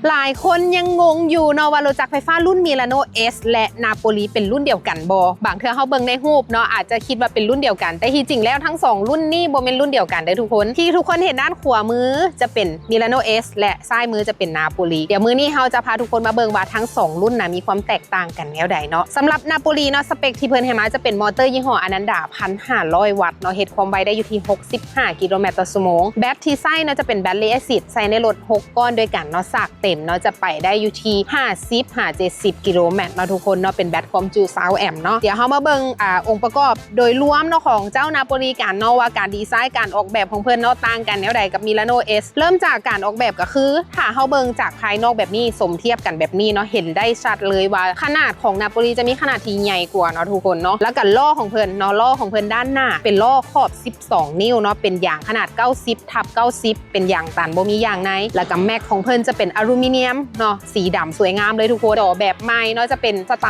ຫຼາຍຄົນຍັງງົງຢູ່ເນາະວ່າລົດຈັກໄຟຟ້າລຸ້ນ Milano S ແລະ ນາໂປລີ ເປັນລຸ້ນດຽວກັນບໍ່? ບາງເທື່ອເຮົາເບິ່ງໃນຮູບເນາະ ອາດຈະຄິດວ່າເປັນລຸ້ນດຽວກັນ, ແຕ່ທີ່ຈິງແລ້ວທັງສອງລຸ້ນນີ້ບໍ່ແມ່ນລຸ້ນດຽວກັນເດີ້ທຸກຄົນ. ທີ່ທຸກຄົນເຫັນດ້ານຂວາມືຈະເປັນ Milano S ແລະ ຊ້າຍມືຈະເປັນນາໂປລີ. ດຽວມື້ນີ້ເຮົາຈະພາທຸກຄົນມາເບິ່ງວ່າທັງສອງລຸ້ນນະມີຄວາມແຕກຕ່າງກັນແນວໃດເນາະ. ສຳລັບນາໂປລີເນາະ ສະເປັກທີ່ເພິ່ນໃຫ້ມາຈະເປັນມໍເຕີຍີ່ຫໍ້ອານັນດາ ພັນຫ້າຮ້ອຍວັດເນາະ, ເຮັດຄວາມໄວໄດ້ຢູ່ທີ່ຫົກສິບຫ້າກິໂລແມັດຕໍ່ຊົ່ວໂມງ. ແບັດທີ່ໃຊ້ເນາະຈະເປັນແບັດເລດແອຊິດ ໃສ່ໃນລົດຫົກກ້ອນດ້ວຍກັນເນາະ, ສາກເຕັມເນາະຈະໄປໄດ້ຢູ່ທີ່ຫ້າສິບຫາເຈັດສິບກິໂລແມັດເນາະທຸກຄົນເນາະ, ເປັນແບັດຄວາມຈຸຊາວແອັມເນາະ. ດຽວເຮົາມາເບິ່ງ ອາ ອົງປະກອບໂດຍລວມເນາະຂອງເຈົ້ານາໂປລີກັນເນາະ ວ່າການດີໄຊ ການອອກແບບຂອງເພິ່ນເນາະ ຕ່າງກັນແນວໃດກັບ Milano S. ເລີ່ມຈາກການອອກແບບກໍຄື ຖ້າເຮົາເບິ່ງຈາກພາຍນອກແບບນີ້ ສົມທຽບກັນແບບນີ້ເນາະ ເຫັນໄດ້ຊັດເລີຍວ່າຂະໜາດຂອງນາໂປລີຈະມີຂະໜາດທີ່ໃຫຍ່ກວ່າເນາະທຸກຄົນເນາະ. ແລ້ວກໍລໍ້ຂອງເພິ່ນເນາະ, ລໍ້ຂອງເພິ່ນດ້ານໜ້າເປັນລໍ້ຂອບສິບສອງນິ້ວເນາະ, ເປັນຢາງຂະໜາດເກົ້າສິບທັບເກົ້າສິບ ເປັນຢາງຕັນ ບໍ່ມີຢາງໃນ. ແລ້ວກໍແມັກຂອງເພິ່ນຈະເປັນອາລູມີນຽມເນາະ ສີດຳສວຍງາມເລີຍທຸກຄົນ. ຈໍແບບໃໝ່ເນາະ ຈະເປັນສະໄຕ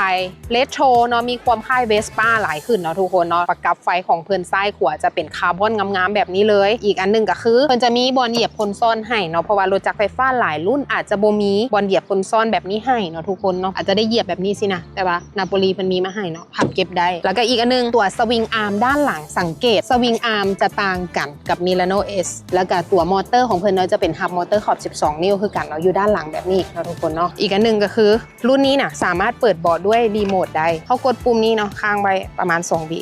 ເຣໂທຣເນາະ, ມີຄວາມຄ້າຍເວສປາຫຼາຍຂຶ້ນເນາະທຸກຄົນເນາະ. ປະກັບໄຟຂອງເພິ່ນຊ້າຍຂວາຈະເປັນຄາບອນງາມໆແບບນີ້ເລີຍ. ອີກອັນໜຶ່ງກໍຄືເພິ່ນຈະມີບ່ອນຢຽບຄົນຊ້ອນໃຫ້ເນາະ, ເພາະວ່າລົດຈັກໄຟຟ້າຫຼາຍລຸ້ນອາດຈະບໍ່ມີບ່ອນຢຽບຄົນຊ້ອນແບບນີ້ໃຫ້ເນາະທຸກຄົນເນາະ, ອາດຈະໄດ້ຢຽບແບບນີ້ຊີ້ນະ, ແຕ່ວ່ານາໂປລີເພິ່ນມີມາໃຫ້ເນາະ. ພັບເກັບໄດ້. ແລ້ວກໍອີກອັນໜຶ່ງ ຕົວສະວິງອາມດ້ານຫຼັງ ສັງເກດສະວິງອາມຈະຕ່າງກັນກັບ Milano S. ແລ້ວກໍຕົວມໍເຕີຂອງເພິ່ນເນາະ ຈະເປັນຮັບມໍເຕີຂອບສິບສອງນິ້ວຄືກັນເນາະ ຢູ່ດ້ານຫຼັງແບບນີ້ເນາະທຸກຄົນເນາະ. ອີກອັນໜຶ່ງກໍຄືລຸ້ນນີ້ນະ ສາມາດເປີດເບາະດ້ວຍຣີໂມດໄດ້. ເຮົາກົດປຸ່ມນີ້ເນາະ ຄ້າງໄວ້ປະມານສອງວິ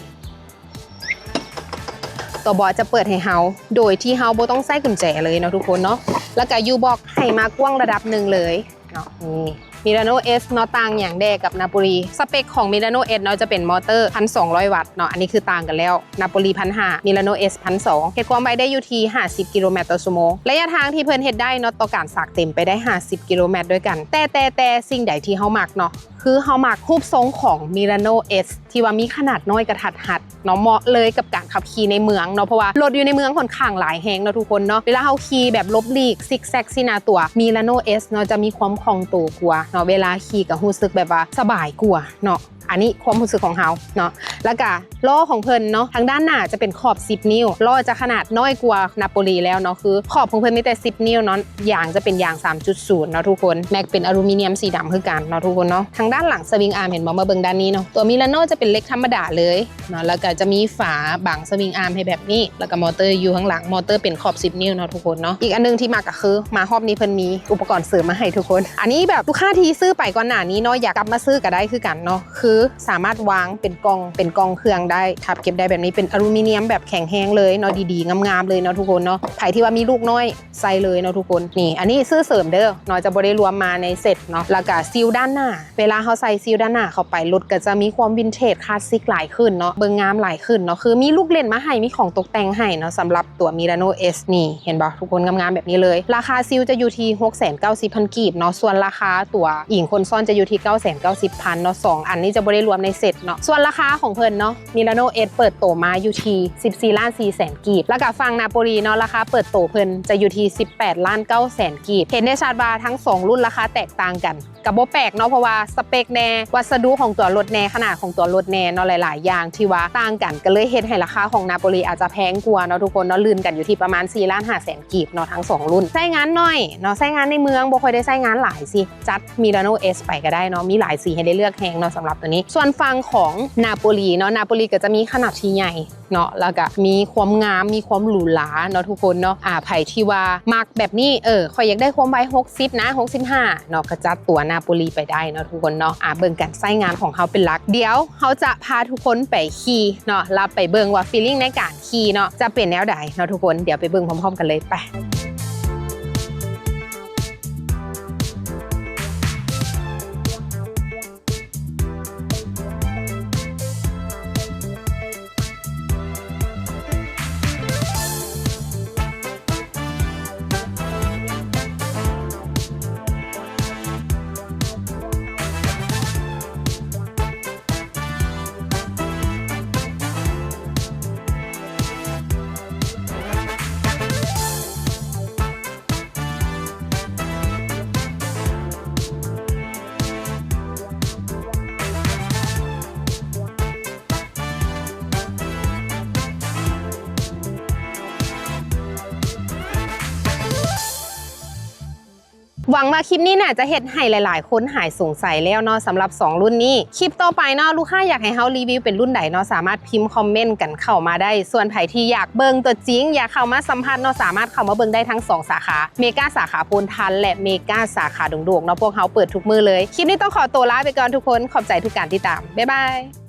ຕົວເບາະຈະເປີດໃຫ້ເຮົາ ໂດຍທີ່ເຮົາບໍ່ຕ້ອງໃຊ້ກຸນແຈເລີຍເນາະທຸກຄົນເນາະ. ແລ້ວກໍຢູບັອກໃຫ້ມາກວ້າງລະດັບໜຶ່ງເລີຍ ເນາະ. ນີ້ Milano S ເນາະ ຕ່າງຫຍັງແດ່ກັບນາໂປລີ? ສະເປກຂອງ Milano S ເນາະ ຈະເປັນມໍເຕີ ພັນສອງຮ້ອຍວັດເນາະ, ອັນນີ້ຄືຕ່າງກັນແລ້ວ. ນາໂປລີ ພັນຫ້າ Milano S ພັນສອງ ເຮັດຄວາມໄວໄດ້ຢູ່ທີ່ຫ້າສິບກິໂລແມັດຕໍ່ຊົ່ວໂມງ. ໄລຍະທາງທີ່ເພິ່ນເຮັດໄດ້ເນາະ ຕໍ່ການສາກເຕັມໄປໄດ້ຫ້າສິບກິໂລແມັດດ້ວຍກັນ. ແຕ່ ແຕ່ ແຕ່ສິ່ງໃດທີ່ເຮົາມັກເນາະ ຄືເຮົາມັກຮູບຊົງຂອງ Milano S ທີ່ວ່າມີຂະໜາດນ້ອຍກະທັດຮັດ ເນາະ, ເໝາະເລີຍກັບການຂັບຂີ່ໃນເມືອງເນາະ ເພາະວ່າລົດຢູ່ໃນເມືອງຂ້ອນຂ້າງຫຼາຍແຮງເນາະທຸກຄົນເນາະ. ເວລາເຮົາຂີ່ແບບຫຼົບຫຼີກ ຊິກແຊັກຊີ້ນະ ຕົວ Milano S ເນາະ ຈະມີຄວາມຄ່ອງໂຕກວ່າເນາະ, ເວລາຂີ່ກໍຮູ້ສຶກແບບວ່າສະບາຍກວ່າເນາະ. ອັນນີ້ຄວາມຮູ້ສຶກຂອງເຮົາເນາະ. ແລ້ວກະລໍ້ຂອງເພິ່ນເນາະ ທາງດ້ານໜ້າຈະເປັນຂອບສິບນິ້ວ, ລໍ້ຈະຂະໜາດນ້ອຍກວ່ານາໂປລີແລ້ວເນາະ, ຄືຂອບຂອງເພິ່ນມີແຕ່ສິບນິ້ວເນາະ. ຢາງຈະເປັນຢາງສາມຈຸດສູນເນາະທຸກຄົນ, ແມັກເປັນອາລູມີນຽມສີດຳຄືກັນເນາະທຸກຄົນເນາະ. ທາງດ້ານຫຼັງສະວິງອາມ ເຫັນບໍ່? ມາເບິ່ງດ້ານນີ້ເນາະ, ຕົວ Milano ຈະເປັນເຫຼັກທຳມະດາເລີຍ ເນາະ, ແລ້ວກໍຈະມີຝາບັງສະວິງອາມໃຫ້ແບບນີ້ ແລ້ວກໍມໍເຕີຢູ່ຂ້າງຫຼັງ, ມໍເຕີເປັນຂອບສິບນິ້ວເນາະທຸກຄົນເນາະ. ອີກອັນໜຶ່ງທີ່ມັກກໍຄື ມາຮອບນີ້ເພິ່ນມີອຸປະກອນເສີມມາໃຫ້ທຸກຄົນ. ອັນນີ້ແບບລູກຄ້າທີ່ຊື້ໄປກ່ອນໜ້ານີ້ເນາະ ຢາກກັບມາຊື້ກໍໄດ້ຄືກັນເນາະ, ຄືສາມາດວາງເປັນກ່ອງ ເປັນກ່ອງເຄື່ອງໄດ້, ທັບເກັບໄດ້ແບບນີ້, ເປັນອາລູມີນຽມແບບແຂງແຮງເລີຍເນາະ, ດີໆງາມໆເລີຍເນາະທຸກຄົນເນາະ. ໃຜທີ່ວ່າມີລູກນ້ອຍໃສ່ເລີຍເນາະທຸກຄົນ. ນີ້ ອັນນີ້ຊື້ເສີມເດີ້ເນາະ, ຈະບໍ່ໄດ້ລວມມາໃນເຊັດເນາະ. ແລ້ວກໍຊີວດ້ານໜ້າ ເວລາເຮົາໃສ່ຊີວດ້ານໜ້າເຂົ້າໄປ, ລົດກໍຈະມີຄວາມວິນເທຈຄລາສສິກຫຼາຍຂຶ້ນເນາະ, ເບິ່ງງາມຫຼາຍຂຶ້ນເນາະ, ຄືມີລູກຫຼິ້ນມາໃຫ້, ມີຂອງຕົກແຕ່ງໃຫ້ເນາະ. ສຳລັບຕົວ Milano S ນີ້ ເຫັນບໍ່ທຸກຄົນ, ງາມໆແບບນີ້ເລີຍ. ລາຄາຊີວຈະຢູ່ທີ່ຫົກແສນເກົ້າສິບພັນກີບເນາະ, ສ່ວນລາຄາຕົວອີງຄົນຊ້ອນຈະຢູ່ທີ່ເກົ້າແສນເກົ້າສິບພັນເນາະ. ສອງອັນນີ້ຈະບໍ່ໄດ້ລວມໃນເຊັດເນາະ. ສ່ວນລາຄາຂອງເພິ່ນເນາະ, Milano S ເປີດໂຕມາຢູ່ທີ່ສິບສີ່ລ້ານສີ່ແສນກີບ, ແລ້ວກໍຝັ່ງນາໂປລີເນາະ, ລາຄາເປີດໂຕເພິ່ນຈະຢູ່ທີ່ສິບແປດລ້ານເກົ້າແສນກີບ. ເຫັນໄດ້ຊັດວ່າທັງສອງລຸ້ນລາຄາແຕກຕ່າງກັນ. ກໍບໍ່ແປກເນາະ, ເພາະວ່າສະເປັກແດ່, ວັດສະດຸຂອງຕົວລົດແດ່, ຂະໜາດຂອງຕົວລົດແດ່ເນາະ, ຫຼາຍໆຢ່າງທີ່ວ່າຕ່າງກັນ ກໍເລີຍເຮັດໃຫ້ລາຄາຂອງນາໂປລີອາດຈະແພງກວ່າເນາະທຸກຄົນເນາະ, ລື່ນກັນຢູ່ທີ່ປະມານສີ່ລ້ານຫ້າແສນກີບເນາະ ທັງສອງລຸ້ນ. ໃຊ້ງານໜ້ອຍເນາະ, ໃຊ້ງານໃນເມືອງ ບໍ່ຄ່ອຍໄດ້ໃຊ້ງານຫຼາຍຊິ, ຈັດ Milano S ໄປກໍໄດ້ເນາະ, ມີຫຼາຍສີໃຫ້ໄດ້ເລືອກແຮງເນາະສຳລັບຕົວນີ້. ສ່ວນຝັ່ງຂອງນາໂປລີເນາະ, ນາໂປລີກໍຈະມີຂະໜາດທີ່ໃຫຍ່ ເນາະ, ແລ້ວກະມີຄວາມງາມ ມີຄວາມຫຼູຫຼາເນາະທຸກຄົນເນາະ. ອາ ໃຜທີ່ວ່າມັກແບບນີ້ ເອີ ຂ້ອຍຢາກໄດ້ຄວາມໄວຫົກສິບນະ ຫົກສິບຫ້າເນາະ, ກະຈັດຕົວນາໂປລີໄປໄດ້ເນາະທຸກຄົນເນາະ. ອາ ເບິ່ງການໃຊ້ງານຂອງເຮົາເປັນຫຼັກ. ດຽວເຮົາຈະພາທຸກຄົນໄປຂີ່ເນາະ ແລ້ວໄປເບິ່ງວ່າຟີລລິ້ງໃນການຂີ່ເນາະ ຈະເປັນແນວໃດເນາະທຸກຄົນ. ດຽວໄປເບິ່ງພ້ອມໆກັນເລີຍ ໄປ. ຫວັງວ່າຄລິບນີ້ໜ້າຈະເຮັດໃຫ້ຫຼາຍໆຄົນຫາຍສົງໄສແລ້ວເນາະ ສຳລັບສອງລຸ້ນນີ້. ຄລິບຕໍ່ໄປເນາະ ລູກຄ້າຢາກໃຫ້ເຮົາຣີວິວເປັນລຸ້ນໃດເນາະ ສາມາດພິມຄອມເມັນກັນເຂົ້າມາໄດ້. ສ່ວນໃຜທີ່ຢາກເບິ່ງຕົວຈິງ ຢາກເຂົ້າມາສຳຜັດເນາະ ສາມາດເຂົ້າມາເບິ່ງໄດ້ທັງສອງສາຂາ ເມກາສາຂາໂພນທັນ ແລະ ເມກາສາຂາດົງໂດກເນາະ ພວກເຮົາເປີດທຸກມື້ເລີຍ. ຄລິບນີ້ຕ້ອງຂໍຕົວລາໄປກ່ອນທຸກຄົນ ຂອບໃຈທຸກການຕິດຕາມ ບາຍບາຍ.